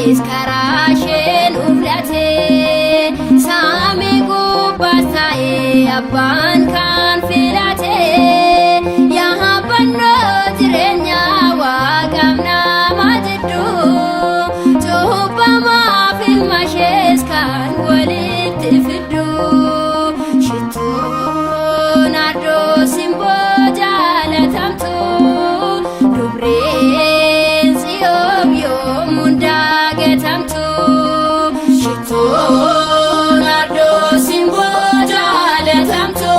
Ishees karaa ishee nuuf laate. Samii gubbaas taa'ee abbaan kan filate. Yaabbannoo jireenyaa waaqaaf nama jidduu. Cuubbamaaf ilma ishees kan walitti fiddu. Shittuu naardoo simboo jaalatamtu. Dubreen Tsiyoon yoomuu dagatamtu. Shittuu naardoo simboo jaalatamtu.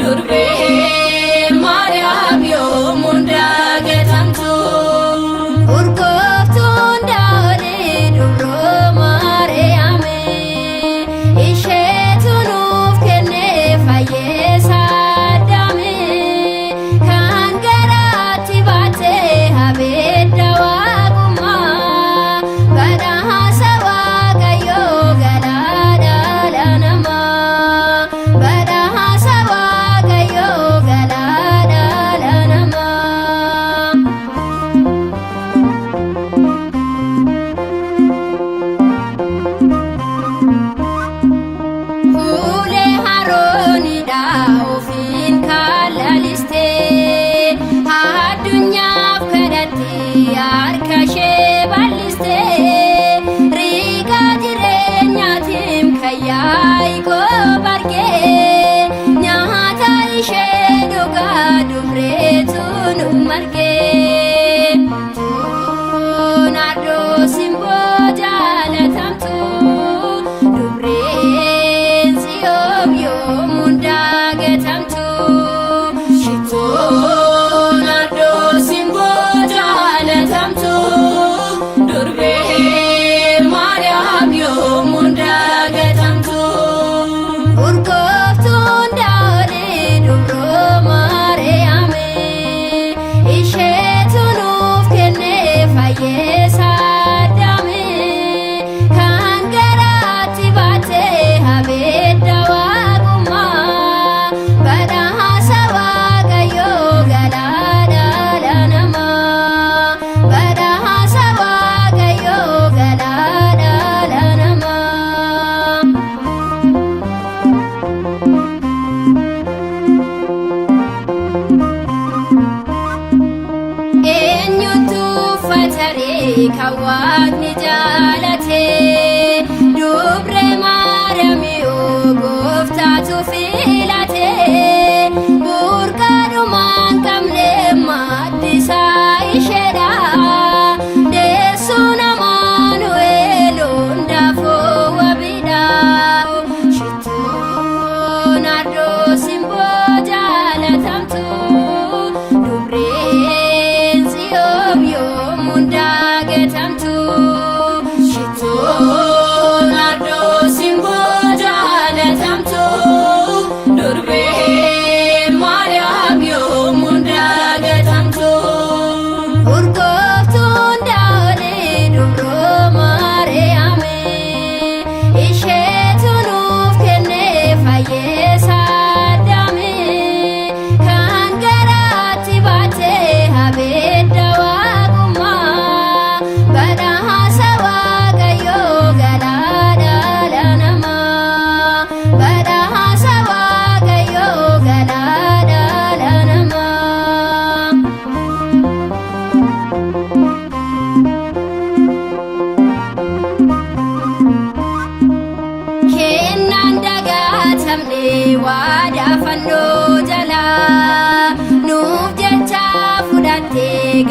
Durbee Maariyaam yoomuu dagatamtu. Urgooftuun daawwalee dubroo Maariyaame. Isheetu nuuf kennee fayyeessa addaame. Kan garaatti baatee abidda waaqummaa. Badhaasa Waaqayyoo galaa dhala namaa. Badhaasa Waaqayyoo galaa dhala namaa. Fuulee haroonidha ofiin kan lalistee addunyaaf kadhatti harka ishee bal'istee riigaa jireenyaatiin kan Yaaqoob argee nyaata ishee dhugaa dubreetu nu margee. Naardoo simboo jaalatamtu dubreen Tsiyoon yoomuu dagatamtu. Shittuu naardoo simboo jaalatamtu. Durbee Maariyaam yoomuu dagatamtu. Urgooftuun daawwalee dubroo Maariyaame. Isheetu nuuf kennee fayyeessa addaame. Kan garaatti baatee abidda waaqummaa. Badhaasa Waaqayyoo galaa dhala namaa. Badhaasa Waaqayyoo galaa dhala namaa. Eenyutu uffataree kan waaqni jaalate? Dubree Maariyaamiyoo gooftaatu filate. Burqaadhumaan qabne maddisaa isheedha. Deessuun Amaanu'eel hundaafuu wabiidha. Shittuu naardoo simboo jaalatamtu. Dubreen Tsiyoon yoomuu dagatamtu. Shittuu naardoo simboo jaalatamtu. Durbee Maariyaam yoomuu dagatamtu. Urgooftuun daawwalee dubroo Maariyaame. Isheetu nuuf kennee fayyeessa addaame. Kan garaatti baatee abidda waaqummaa. Badhaasa Waaqayyoo galaa dhala namaa. Badhaasa Waaqayyoo galaa dhala namaa. Kennaan dagatamne waadaa fannoo jalaa nuuf jecha fudhattee.